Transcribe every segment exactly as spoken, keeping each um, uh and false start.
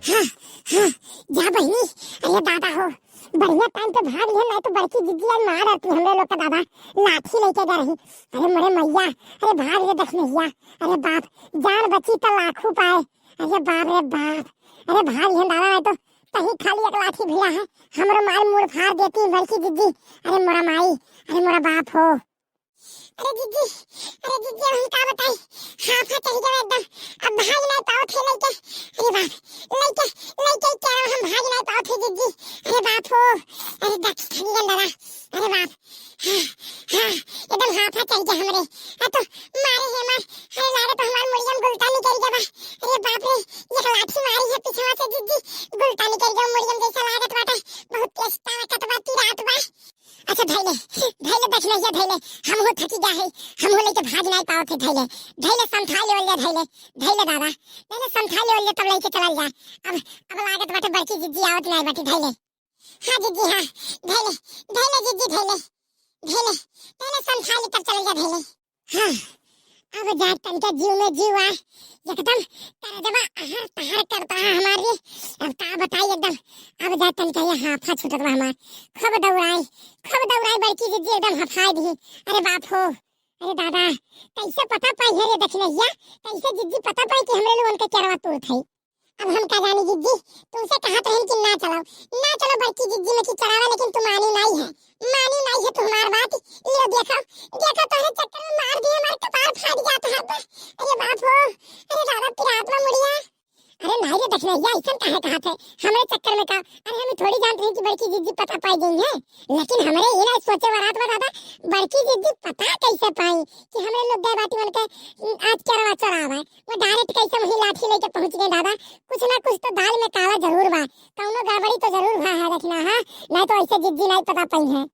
हाँ, हाँ, जा बहिनी। अरे दादा हो, बढ़िया टाइम पे भाग लिहन, नाहीं तो बड़की जिज्जी आज मार डारती हमरे लोग का दादा, लाठी लेके जा रही। अरे मोरे मैया, अरे भाग रे दखिनहिया। अरे बाप, जान बची त लाखों पाए। अरे बाप रे बाप, अरे भाग लिहन दादा, नाहीं तो कहीं खाली एक लाठी भिड़ा है, हमरो मार मूड़ फाड़ देती बड़की जिज्जी। अरे मोरा माई, अरे मोरा बाप हो। अरे जिज्जी, अरे जिज्जी, अब हम का बताई, हाफा चढ़ गवा एकदम। अब भाग नाहीं पावत है लइके। अरे बाप, लइके, लइके क्या हम भाग नाहीं पावत है जिज्जी। अरे बाप हो, अरे दखिनहिया दादा, अरे बाप, हाँ, हाँ, एकदम हाफा चढ़ गवा हमरे। आ तो मारे हे मार, अरे लागत हमार मुड़िया में गुलता निकल गवा। अरे बाप रे, एक लाठी मारी है पीछवा से जिज्जी, गुलता निकल गवा मुड़िया में जैसा लागत बाटे। बहुत तेज ताकत बा, तिरात बा। अच्छा धइले, धइले दखिनहिया धइले, हमहू थकी गवा है, हमहू लइके भाग नाहीं पावत है धइले, धइले समझा ले ओले धइले, धइले दादा, धइले समझा ले ओले तब लइके चलल जा। अब, अब लागत बाटे बड़की जिज्जी आवत नाहीं बाटी धइले। हाँ जिज्जी हाँ, धइले, धइले जिज्जी धइले, धइले, धइले समझा ले तब चलल जा धइले। हाँ, अब जाए तनिका जीव में जीव आए, एकदम करजवा अहर तहर करत रहा हमार रे। अब का बताई एकदम, अब जाए तनिका ये हाफा छूटत बा हमार। खूब दौड़ाई, खूब दौड़ाई बड़की जिज्जी एकदम हफाई दी। अरे बाप हो, अरे दादा, कैसे पता पाई है रे दखिनहिया, कैसे जिज्जी पता पाई कि हमरे लोगन के केरवा तोड़त है। अब हम का जानी जिज्जी, तुमसे कहत रहन कि ना चलो, ना चलो बड़की जिज्जी में कि चलावा, लेकिन तू मानी नाहीं है, मानी नाहीं है तू हमार बात। लो देखो, देखो तोहरे चक्कर में मार दिए, हमार कपार फाट जात है। अरे बाप हो, अरे दादा पिरात बा मुड़िया। अरे नाहीं रे दखिनहिया, ऐसन काहे कहत है? हमरे चक्कर में का? अरे हम थोड़ी जानत रही कि बड़की जिज्जी पता पाई गई है, लेकिन हमरे ई ना सोचे वाला बात बा दादा, बड़की जिज्जी पता कैसे पाई कि हमरे लोग गए बाटी मन के आज केरवा चोरावे? वो डायरेक्ट कैसे वहीं लाठी लेके पहुंच गए दादा। कुछ ना कुछ तो दाल में काला जरूर बा, कौनो गड़बड़ी तो जरूर भा है रखना है, नाहीं तो ऐसे जिज्जी नाहीं पता पाई है।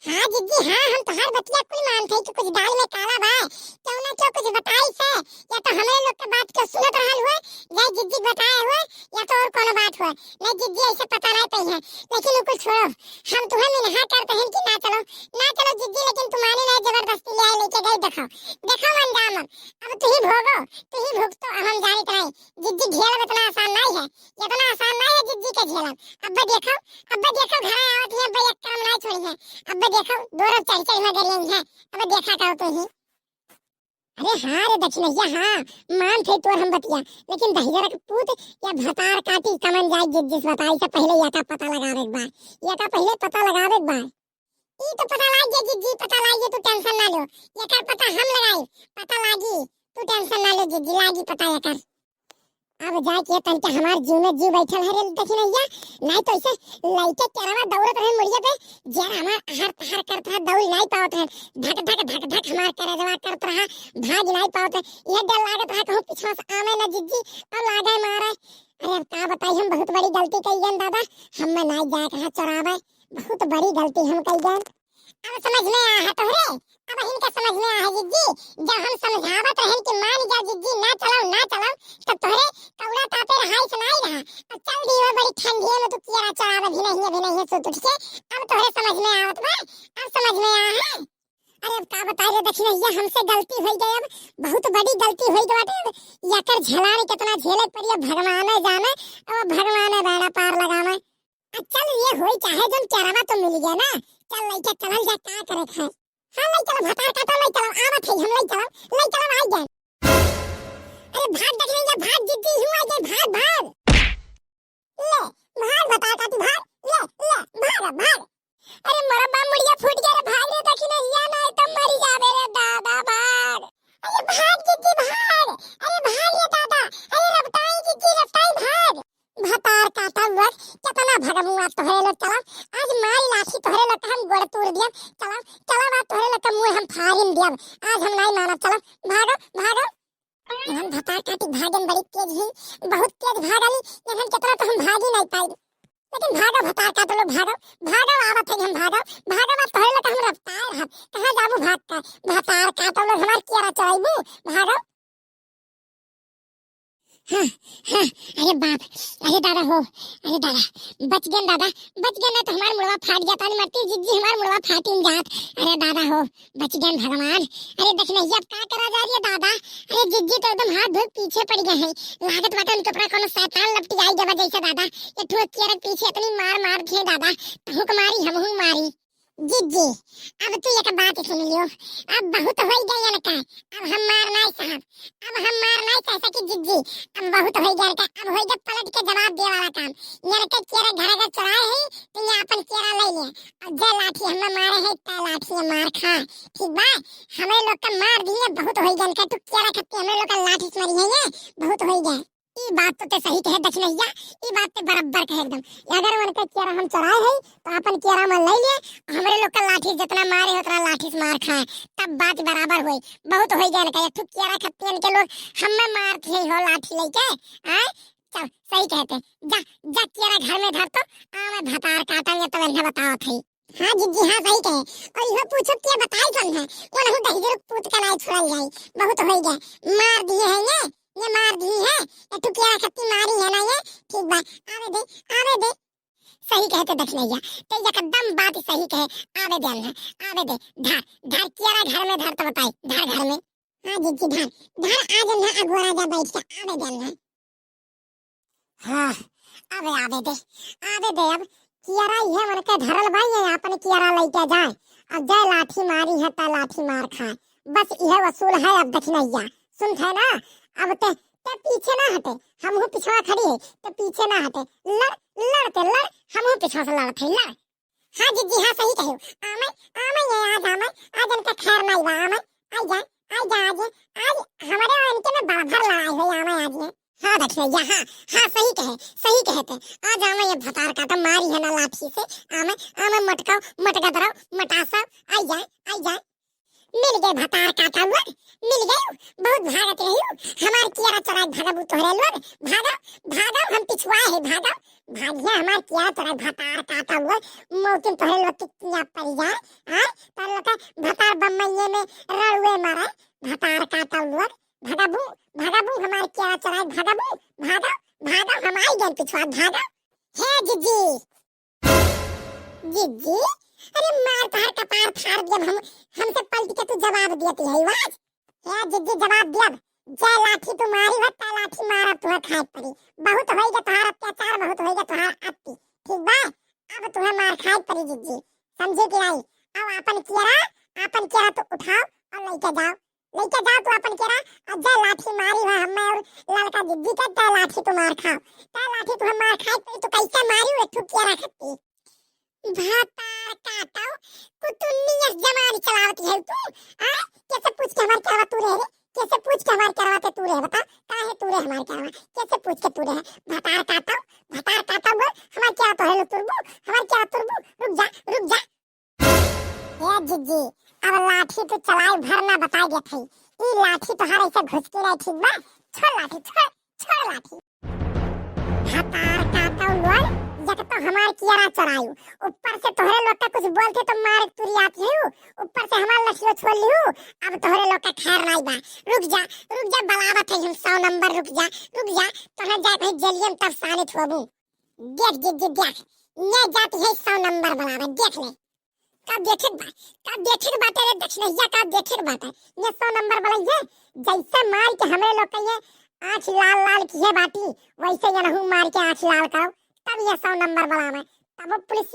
हाँ जिज्जी हाँ, हम तोहार बतिया कुल मानत है कि कुछ दाल में काला बा, क्यों ना क्यों कुछ बताई से, या तो हमरे लोग के बात के सुनत रहल हुए, या जिज्जी बताए हुए, या तो और कोनो बात हुए। नाहीं जिज्जी ऐसे पता नाहीं पाई है, लेकिन उ कुल छोड़ो, हम तुम्हें मिनहा करत हैं कि ना चलो, ना चलो जिज्जी, लेकिन तू मानी नाहीं, जबरदस्ती ले आए लेके गई। देखो, देखो अंजाम अब, अब तू ही भोगो, तू ही भुगतो, अब हम जानित नाहीं। जिज्जी झेलब इतना आसान नाहीं है, इतना आसान नाहीं है जिज्जी के झेलब। अब्बे देखो, अब्बे देखो घर आवत है, अब्बे एक करम नाहीं छोड़ी है। अब्बे देखो दो रोज चढ़ चढ़ में गरियई है, अब्बे देखा करो तू ही। अरे हाँ रे दखिनहिया हाँ, मानत है तोर हम बतिया, लेकिन दहिजरा के पूत या भतार काटी कमन जाए जिज्जी से बताई से पहिले या का पता लगावे के बा, या का पहिले पता लगावे के बा। ई तो पता लाग गया जिज्जी, पता लाग गया, तू टेंशन ना लो, एकर पता हम लगाई, पता लागी, तू टेंशन ना लो जिज्जी, लागी पता एकर। अब जाके तनके हमार जीव में जीव बैठल है रे दखिनहिया, नाहीं तो ऐसे लइके केरवा दौड़त रहे मुड़िया पे, जेर हमार अहर तहर करत रहा, दौड़ नाहीं पावत रहे, धक धक धक धक हमार करजवा करत रहा, भाग नाहीं पावत रहे, ये डर लागत रहा कहूँ पीछा से आवे ना जिज्जी, अब लागे मारे। अरे अब का बताई, हम बहुत बड़ी गलती कई गन दादा, हम में नाहीं जाए कहा चोरावे, बहुत बड़ी गलती हम कई गन। अब समझ में आया है तोहरे, अब इनका समझ में आया है जिज्जी। जब हम समझावत रहन कि मान जा जिज्जी, ना चलो, ना चलो, तब तोहरे कौड़ा तापे रहाई से नाहीं रहा। अब चल दी वो बड़ी ठंडिये में तू किया चलावे भी नहीं है, भी नहीं है सुत उठ के। अब तोहरे समझ में आवत बा, अब समझ में आया है। अरे अब का बताई रे दखिनहिया, हमसे गलती होई गई, अब बहुत बड़ी गलती होई गई बाटे। अब एकर झेलानी कितना झेले के पड़ी, अब भगवाने जाने, अब भगवाने बेड़ा पार लगावे। आ चल, ये होई चाहे जौन, केरवा तो मिल गया ना, चल लइके चलल जा, का करे खाए। हाँ, लइ चलो, भतार काटो, लइ चलो, आवत है, हम लइ चलो, लइ चलो, आ जाए। अरे भाग दखिनहिया, भाग जिज्जी, हूँ आ जाए, भाग, भाग। ले, भाग भतार काटी, भाग, ले, ले, भाग, भाग। अरे मोरा बा मुड़िया फूट गया रे, भाग रे दखिनहिया, नाहीं तो मरी जाबे रे दादा, भाग। अरे भाग जिज्जी भाग, अरे भाग रे दादा, अरे रपटाई जिज्जी रपटाई भाग। भतार काटा हुआ, कितना भगमुआ तोहरे लोग चला, आज मारी लाठी तोहरे लोग हम गोड़ तोड़ दिया, चला, चला बा तोहरे लोग का मुंह हम फाड़िन दिया, आज हम नाहीं मानब, चला, भागो, भागो। हम भतार काटी भागन बड़ी तेज ही, बहुत तेज भागली, जब हम कितना तो हम भागी नाहीं पाई। लेकिन भागो भतार काटो लोग, भागो, भागो, आवत है हम, भागो, भागो, मत तोहरे लोग हम रफ्तार हम, कहाँ जाबू भाग का? भतार काटो लोग हमार किया चलाइबू, भागो। हाँ, हाँ, अरे बाप, अरे दादा हो, अरे दादा, बच गए दादा, बच गए, ना तो हमार मुड़वा फाट जात, तानी मरती जिज्जी, हमार मुड़वा फाटिन जात। अरे दादा हो, बच गए भगवान। अरे दखिनहिया, अब का करा जाए रे दादा? अरे जिज्जी तो एकदम हाथ धोए पीछे पड़ गए हैं, लागत बाटे उनके ऊपर कोनो शैतान लपटियाई देवा जैसे दादा। ये ठुआ केरा के पीछे इतनी मार मार दिए दादा, तहूँ के मारी, हमहूँ मारी। जिज्जी, अब तू एक बात सुन लियो, अब बहुत होई गए इनका, अब हम मार नाई सहब, अब हम मार नाई सह सकी जिज्जी, अब बहुत होई गए इनका, अब होई गए पलट के जवाब दे वाला काम। इनके केरा घर का चुराए है, तो ये अपन केरा ले ले, और जे लाठी हमें मारे है, ते लाठी ये मार खा, ठीक बा? हमरे लोग का मार दिए, बहुत होई गए इनका, तू केरा खत्ती हमरे लोग का लाठी से मारी है ये, बहुत होई गए। ई बात तो ते सही कहे दखिनहिया, ई बात ते बराबर कहे एकदम। अगर उनके केरा हम चुराए है, तो अपन केरा में ले ले, हमरे लोग का लाठी जितना मारे, उतना लाठी से मार खाए, तब बात बराबर होई। बहुत होई गए इनका, एक ठो केरा खत्ती इनके लोग हमें मारत है हो लाठी लेके, आए? चल, सही कहते, जा, जा केरा घर में धर तो, आ मैं भतार काटा, ये तो इन्हें बतावत है। हाँ जिज्जी, हाँ सही कहे। और इहो पूछो के बताई कौन है, कौन हूँ दहिजर पूत का नाई छोड़ल जाई। बहुत होई गए, मार दिए है ये, ये मार दिए है, ये ठुकिया खत्ती मारी है ना ये। ठीक बा, आवे दे, आवे दे। सही कहते दखिनहिया, ते एकदम बात सही कहे। आवे दे ना, आवे दे, धर, धर केरा घर में धर तो बताई, धर घर में। हाँ जिज्जी, धर, धर, आ जन है अगोरा जा बैठ के, आवे दे ना। हाँ, अबे आवे दे, आवे दे अब। कियरा इहे मन के धरल बा, ये आपन कियरा लइके जाए। अब जय लाठी मारी है, त लाठी मार खाए। बस इहे वसूल है अब दखिनहिया। सुनत है ना? अब ते, ते पीछे ना हटे, हमहू पिछवा खड़ी है, ते पीछे ना हटे। लड़, लड़ ते लड़, हमहू पिछवा से लड़त है, लड़। हाँ जिज्जी, हाँ सही कहो। आमय, आमय ये आज आमय, आज इनका खैर नहीं बा आमय। आई जा, आई जा आज, आज हमारे और इनके में बड़ा भर लड़ाई हुई आमय आज ये। हाँ दखिनहिया, हाँ, हाँ सही कहे, सही कहे ते। आज आमय ये भतार काटा मारी है ना लाठी से, आमय, आमय मटकाओ, मटका दराओ, मटासा, आई जा, आई जा। मिल गए भतार काटा लोग, मिल गए। बहुत भागत रही हमार कियरा चोराई भागबू तोहरे लोग, भागो, भागो हम पिछुआ है, भागो। भागिया हमार कियरा तोरा भतार काटा हुआ, मौतिन तोहरे लोग के किया पड़ जाए, आय? तोहरे लोग के भतार बम्मैये में रड़ुए मारे, भतार काटा हुआ, भगबू, भगबू हमार कियरा चोराई, भगबू, भागो, भागो, हम आई गए पिछुआ, भागो। हे जिज्जी, जिज्जी, अरे मार तोहार कपार फाड़ दिया हम, हमसे पलट के तू जवाब दिया तू है आज। हे जिज्जी, जवाब दिया, जे लाठी तू मारी हो, ते लाठी मारब तुहे खाए पड़ी। बहुत होई गए तोहार अत्याचार, बहुत होई गए तोहार अति। ठीक बा, अब तुहे मार खाए पड़ी जिज्जी, समझे कि नहीं? अब आपन केरा, आपन केरा तू उठाओ और लेके जाओ, लेके जाओ तू आपन केरा। और जे लाठी मारी हो हमें और ललका जिज्जी के, ते लाठी तू मार खाओ, ते लाठी तू मार खाए पड़ी। तू कैसे मारी हो, तू केरा खत्ती? भतार काटो, कुतुन्नी यस जबान चलावती है तू, आ? कैसे पूछ के हमार केरवा तू रहे रे? कैसे पूछ के हमार केरवा ते तू रहे? बता, काहे तू रहे हमार केरवा? कैसे पूछ के तू रहे? भतार काटो, भतार काटो बोल, हमार केरवा तोहरे लो तुरबू, हमार केरवा तुरबू, रुक जा, रुक जा। ए जिज्जी, अब लाठी तू चलाए भर ना बताए देत हई। ई लाठी तोहार ऐसे घुसकी नहीं ठीक बा? छोड़ लाठी, छोड़, छोड़ लाठी। भतार काटो लोग, एक तो हमार कियरा चोरायू, ऊपर से तोहरे लोग का कुछ बोलते तो मार तुरियात लिहू, ऊपर से हमार लठियो छोड़ लिहू। अब तोहरे लोग का खैर नाई बा। रुक जा, रुक जा, बलावत है हम सौ नंबर, रुक जा, रुक जा, तोहरे जाए भाई जेलियम तब सानित होबू। देख जिज्जी देख, ये जाती है सौ नंबर बलावत, देख ले। का देखत बा, का देखत बाटे रे दखिनहिया, का देखत बाटे? ये सौ नंबर वाला ये जैसे मार के हमरे लोग के ये आँख लाल लाल किहे बाटी, वैसे ये नहू मार के आँख लाल करो, तब ये सौ नंबर वाला में, तब वो पुलिस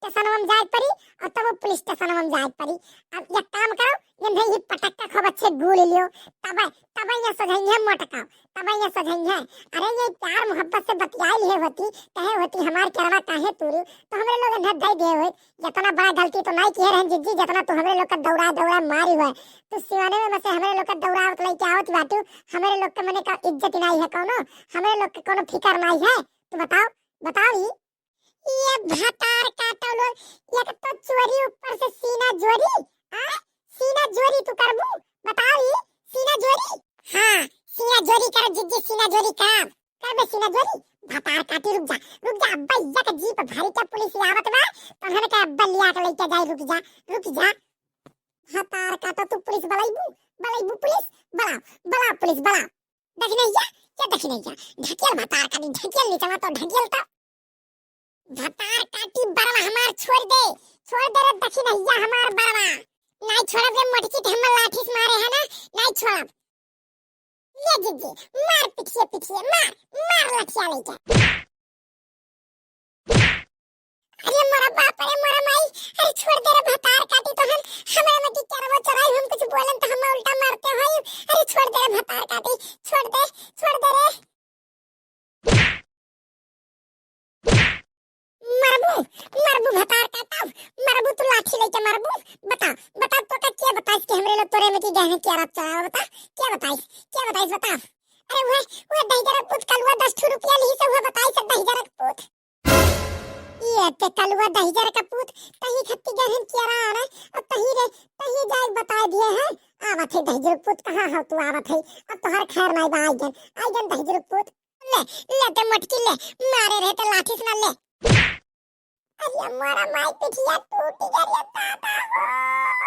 स्टेशन में जाए पड़ी और तब वो पुलिस स्टेशन में जाए पड़ी। अब ये काम करो, ये नहीं ही पटक्का खूब अच्छे गूल लियो, तब, तब ये सजैया मोटकाओ, तब ये सजैया। अरे ये प्यार मोहब्बत से बतियाई लिए होती, कहे होती हमार केरवा काहे तूरी, तो हमरे लोग इन्हें दे दिए होते। इतना बड़ा गलती तो नहीं किए रहन जिज्जी, जितना तू हमरे लोग का दौड़ा दौड़ा मारी हुआ। तू सिवाने में से हमरे लोग का दौड़ावत लेके आवत बाटू, हमरे लोग के मने का इज्जत नहीं है कौनो, हमरे लोग के कौनो फिकर नहीं है। तू बताओ, बताओ ई। ये भतार काटो लोग, एक तो चोरी ऊपर से सीना जोरी, आ? सीना जोरी तू करबू? बताओ ई, सीना जोरी? हाँ, सीना जोरी करो जिज्जी, सीना जोरी करब। करबे सीना जोरी? भतार काटी, रुक जा, रुक जा, अब्बा एक जीप भरी के पुलिस आवत बा, तोहन के अब्बा लिया के लेके जाई, रुक जा, रुक जा। भतार काटो तू पुलिस बलाइबू, बलाइबू पुलिस, बलाओ, बलाओ पुलिस, बलाओ। दखिनहिया, ये दखिनैया, ढकेल भतार काटी, ढकेल निचवा तो, ढकेल तो। भतार काटी बरवा हमार, छोड़ दे, छोड़ दे रे दखिनैया हमार बरवा। नाहीं छोड़ब रे मोटकी, ते हमर लाठी से मारे है ना, नाहीं छोड़ब। ले जीजी, मार पिठिए पिठिए, मार, मार लठिया लइके। अरे मोरा बाप रे मोरा माई, अरे छोड़ दे रे भतार काटी, तो हम, हमरा में की करबो चोराई, हम कुछ बोलन तो हम उल्टा मारते हो। अरे छोड़ दे रे भतार काटी, छोड़ दे, छोड़ दे रे। मरबू, मरबू भतार काटा, मरबू तू लाठी लइके मरबू। बता, बता तोका के बताइस कि हमरे लोग तोरे में की गहने के आरोप चढ़ावा, बता, के बताइस, के बताइस, बता। अरे वह, वह दहिजरक पूत कलुआ दस ठो रुपया लिहिस, वह बताइस दहिजरक पूत। ये ते कलुआ दहिजरक पूत, तही खत्ती गहन किया रहा है, अब तही रे, तही जाए बताए दिए हैं। आवत है दहिजरक पूत, कहाँ हो तू, आवत है, अब तोहर खैर नाई बा, आइगन, आइगन दहिजरक पूत। ले, ले ते मोटकी ले, मारे रहे ते लाठी से ना ले। अरे मोरा माई पिठिया टूट गया रे दादा हो।